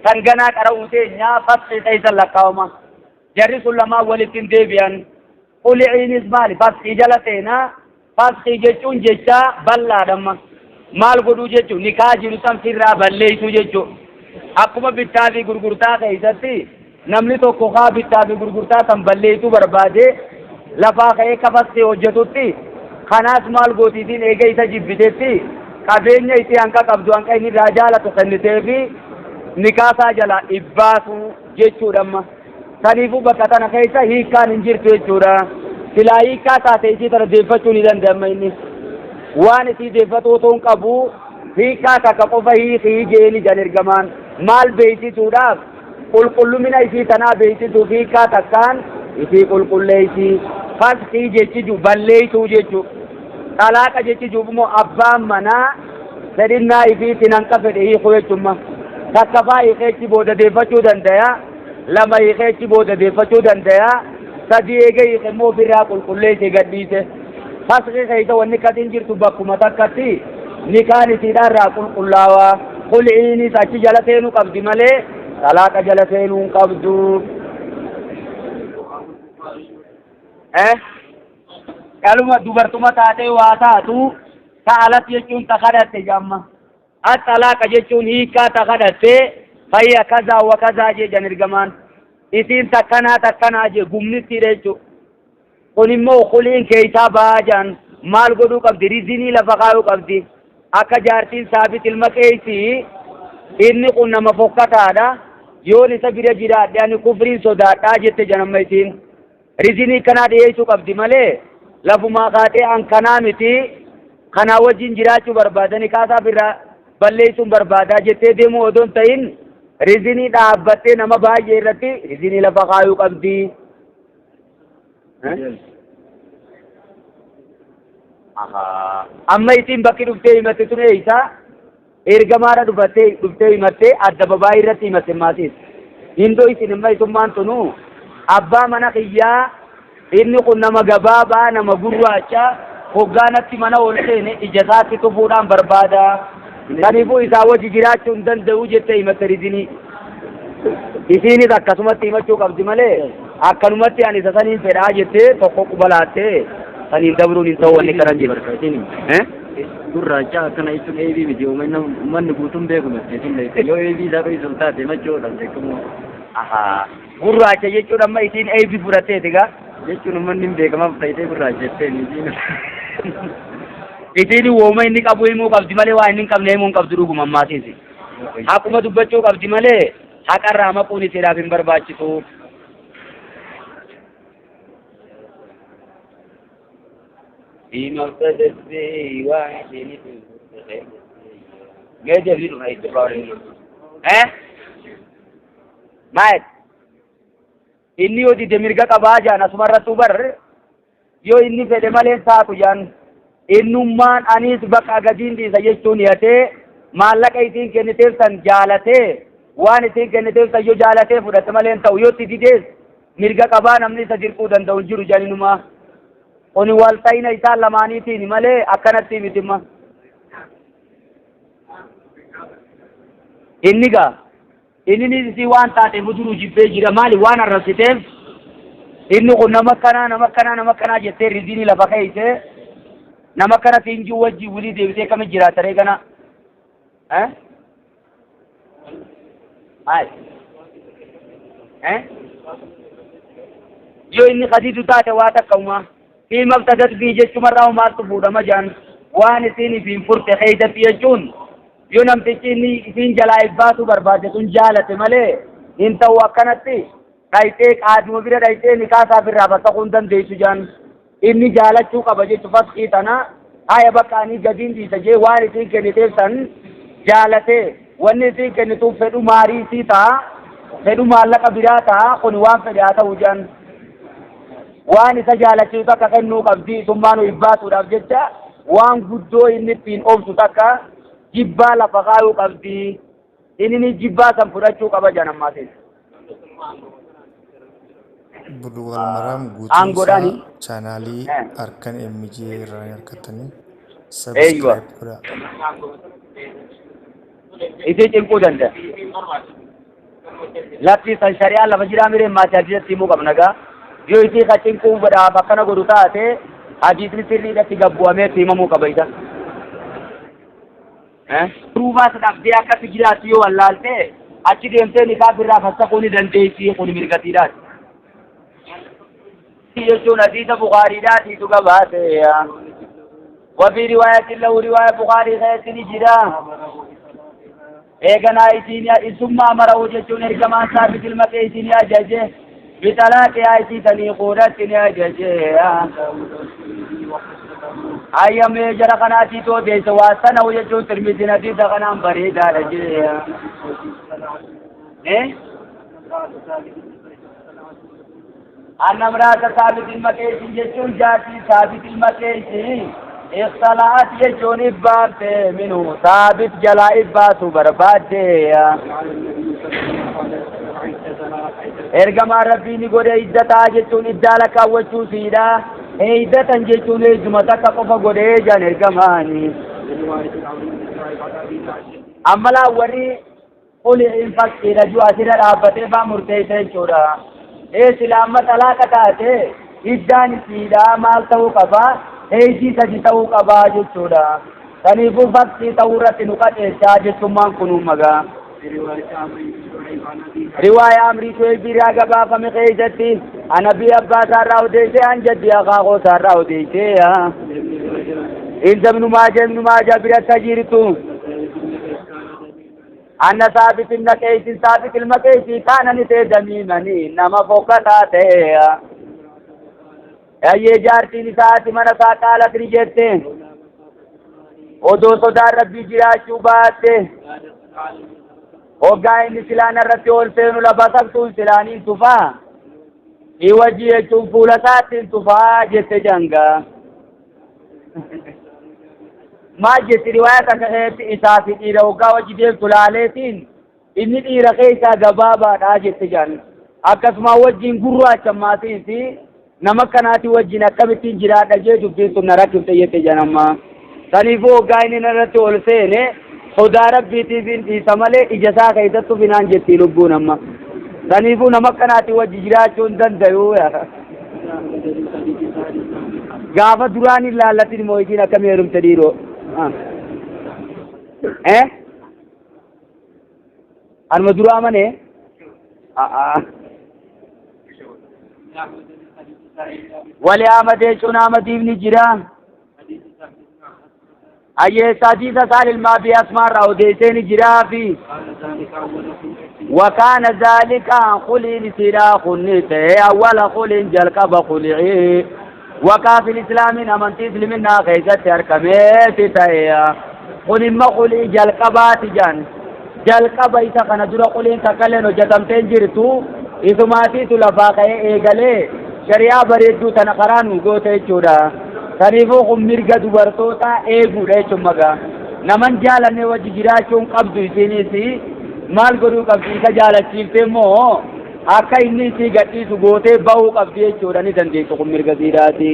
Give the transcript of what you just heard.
Kan ganaa qara'uu teenyaa fasxii keessa lakkaa'ama. Jarri sun lamaan walitti hin deebi'an. Khul'iinis maali? Fasxii jala seenaa. Fasxii jechuun jecha bal'aadhamma. Maal godhuu jechuun nikaa jiru san firraa balleessuu jechuu. Akkuma bittaa fi gurgurtaa keessatti namni tokko kaa bittaa fi gurgurtaa san balleessuu barbaade lafaa ka'ee ka fasxii hojjetutti, kanaas maal gootiitiin eega isa jibbitetti qabeenya isii hanqa qabdu hanqa inni irraa jaalatu kenniteefi nikaasaa jalaa ibbaasuu jechuudha amma. Saniifuu bakka tana keessa hiikkaan hin jirtu jechuudha. Silaa hiikkaa taate isii tana deeffachuu ni danda'ama inni. Waan isii deeffatu otoo hin qabu hiikkaa takka qofa hiikii jeeni jan ergamaan. Maal beeksisuudhaaf? Qulqullumina isii tanaa beeksisuuf hiikkaa takkaan isii qulqulleessi. Faskii jechi jiru balleessuu jechuu. Xalaaqa jechi jiru immoo abbaan manaa fedhinnaa isiitiin hanqa fedhe hiikuu jechuudha. Takka faa hiikeechi booda deeffachuu danda'a. Lama hiikeechi booda deeffachuu danda'a. Sadi eega hiike immoo ofirraa qulqulleessee gadhiise. Faskii keessa wanni akkasiin jirtu bakkuma takkatti nikaan isiidhaan irraa qulqullaawaa. Khul'iinis achi jala seenuu qabdi malee xalaaqa jala seenuu hin qabdu. Eh? Dhaluma dubartuma taatee waa taatu sa'alat jechuun ta kadhatte jamma. Axalaaqa jechuun hiikkaa ta kadhatte fayya kazaa wa kazaa jee jan ergamaan. Isiin takkanaa takkanaa jee gumnittiidha jechuudha. Kun immoo kuliin keessaa ba'aa jaan maal godhuu qabdi? Rizinii lafa kaayuu qabdi. Akka jaartiin Saabit ilma Qeeysii inni kun nama fokkataadha. Yoon isa bira jiraadhe ani kufriin sodaadhaa jette jan amma isiin. Rizinii kanaa dhiyeessuu qabdi malee lafumaa kaatee an kanaa miti kanaa wajjin jiraachuu barbaadanii kaasaaf irraa balleessuun barbaadaa jettee deemuu odoo hin ta'in rizinii dhaabbattee nama baay'ee irratti rizinii lafa kaayuu qabdi. Amma isiin bakki dhuftee himatte tun eeysa? Ergamaadha dhufattee dhuftee himattee adda babaayii irratti himatte maasiis. Hindoo isin imma isummaan tunu abbaa mana kiyyaa inni kun nama gabaabaa nama gurraacha hoggaanatti mana ol seene ija isaatti tufuudhaan barbaada. Kaniifuu isaa wajji jiraachuu hin danda'u jettee himatte rizinii. Isiinis akkasumatti himachuu qabdi malee akkanumatti ani isa saniin fedhaa jettee tokko quba laattee saniin dabruun hin ta'u wanni kanan jiru. Eh? Gurraacha akkana jechuun eebii miti, uummanni guutuun beeku miti isin beektu, yoo eebii isaa dho'isuuf taate himachuu beekamu. Ahaa. Gurraacha jechuun amma isiin eebii fudhatteeti gaa. Jechuun uummanni hin beekamaaf ta'itee gurraacha jetteen isiin. Isiin wooma inni qabu himuu qabdi malee waa inni hin qabne himuu hin qabdu dhuguma ammaatiisi. Haquma dubbachuu qabdi malee haqarraa maquun isiidhaaf hin barbaachisu. Eh? Maal? Inni yoo dide mirga qabaa jaan asumarrattuu bar yoo inni fedhe malee taatu jaan innummaan anis bakka gadiin dhiisa jechuun hiyatee maallaqa isiin kenniteef san jaalatee waan isiin kenniteef san yoo jaalatee fudhate malee hin ta'u, yoo itti didees mirga qabaa, namni isa dirquu danda'u hin jiru janinuma. Kuni walta'ina isaan lamaaniitiin malee akkanatti mitimma. Inni gaa inni isii waan taateef duruu jibbee jira, maali waan arrabsiteef inni kun nama akkanaa nama akkanaa nama akkanaa jettee rizinii lafa keeyse nama akkana siinjuu wajjin wilii deebisee akkami jiraataree kana? Eh? Maal? Eh? Yoo inni kadiitu taate waa takka umaa fi mabtadat bii jechumarraa maaltu fuudhama jaan, waan isiin ifiin furte keeysatti jechuun yoo namtichi inni isiin jalaa ibbaasuu barbaade sun jaalate malee hin ta'u. Akkanatti dhayxee qaaduma bira dhayxee nikaasaaf irraa fassaquu hin dandeessu jaan. Inni jaalachuu qaba jechu faskii tana. Haya, bakka ani gadiin dhiisa jee waan isiin kenniteef san jaalatee, wanni isiin kennituuf fedhu maarii isii ta'a, fedhu maallaqa biraa ta'a, kun waan fedhe haa ta'u jaan. Waan isa jaalachiisu takka kennuu qabdi. Isummaanuu ibbaasuudhaaf jecha waan guddoo inni ittiin obsu takka jibbaa lafa kaayuu qabdi. Inni jibbaa san fudhachuu qaba jaan ammaatiin. Bulughal Maraam guutuu Aangoodhaani. isaa chaanaalii Harkan MJ irraa ni argattanii Eeywa. subscribe godhaa. Isii cinquu danda'a. Lafti san shari'aa lafa jiraa miree maati hadiisatti himuu qabna gaa. Yoo isii ka cinquu godhaaf akkana godhu taate hadiisni sirriidhatti gabbu'amee itti himamuu qaba isa. Duubaas dhabdee akkatti jiraattu yoo wallaalte achi deemtee nikaa birraa fassaquu ni dandeessi kun mirgatiidhaati. Jechuun hadiisa Bukaariidhaatiitu gabaase. وفي رواية له رواية بخاري خيرت جرا eeganaa isiin isumma amarahu jechuun ergamaan saabit ilma kee isin ajaje bixalaaqihaa isii tanii quudhatti ni ajaje. Ayyamee jara kanaatii too deessa waa sanahu jechuun Tirmiziin hadiisa kanaan bareedaadha jee. Anna imraata saabit ilma keesin jechuun jaartii saabit ilma keesin ikhtala'at jechuun ibbaafte minhu saabit jalaa ibbaasu barbaadde. Ergamaan rabbii ni godhe iddataa jechuun iddaa lakkaawwachuu siidha. Iddatan jechuun eeyyuma takka qofa godhee jan ergamaani. Amma laa warri Khuli'iin fakkiidha jiru asirra dhaabbatee faa murteessa jechuudha. Ee sila amma xalaaqa taate iddaan isiidha maal ta'uu qaba? Heeydii sadi ta'uu qaba jechuudha. Saniifuu fakkii ta'uu irratti nu qaceelchaa jechummaan kun uummagaa. Riwaaya Amrii Shu'eeybii irraa gabaafame keessatti anabii abbaa isaarraa odeessee an jaddi akaakoo isaarraa odeessee inda ibnu Maaja ibnu Maaja biratti jirtu. Anna saabit ibna qeeysin saabit ilma qeeysii kaana ni ta'e damiimani nama fokkataa ta'e. Ayyee jaartiin isaa haati mana isaa qaalat ni jette. Odoo sodaan rabbii jiraachuu baatte. Hoggaa inni silaa narratti ol seenu lafa sabtuun silaaniin tufaa. Fi wajii jechuun fuula isaattiin tufaa jette jangaa. Maal jetti riwaayaa takka keessatti isaa fi dhiira hoggaa wajji deemtu laaleetiin inni dhiira keessaa gabaabaadha jette jedhan. Akkasuma wajjin gurraacha maatiin fi nama akkanaatii wajjin akkamittiin jiraadha jee dubbiin sun na rakkifte jette jedhan amma. Saniifuu hoggaa inni narratti ol seene sodaa rabbiitiif hin dhiisa malee ija isaa keessattu finaan jetti lubbuun amma. Saniifuu nama akkanaatii wajji jiraachuu hin dandayu. Gaafa duraan hin laallatin moo isiin akkamii heerumte dhiiroo? Eh? Anuma duraa manee? Wali Ahmad jechuun Ahmadiif ni jira. Ayyee hadiisa Saal ilma Abi Asmaa irraa odeessee ni jiraafi. Wakaana zaalika khuliin isiidhaa kunni ta'e awwala khuliin jalqaba khuli'ii. Wakaa fil islaamiin amantii isliminnaa keessatti argameeti ta'e. Kun imma khulii jalqabaati jaan. Jalqaba isa kana dura khuliin takkalleen hojjetamtee hin jirtu. Isumaatiitu lafaa ka'ee eegalee shari'aa bareedduu tana karaa nu goote jechuudha. Saniifuu kun mirga dubartootaa eeguudha jechuun magaa. Naman jaalanne wajji jiraachuun qabdu isiinis maal godhuu qabdi isa jaalachiiftee immoo akka inni isii gadhiisu gootee bahuu qabdi jechuudha ni dandeessu kun mirga siidhaati.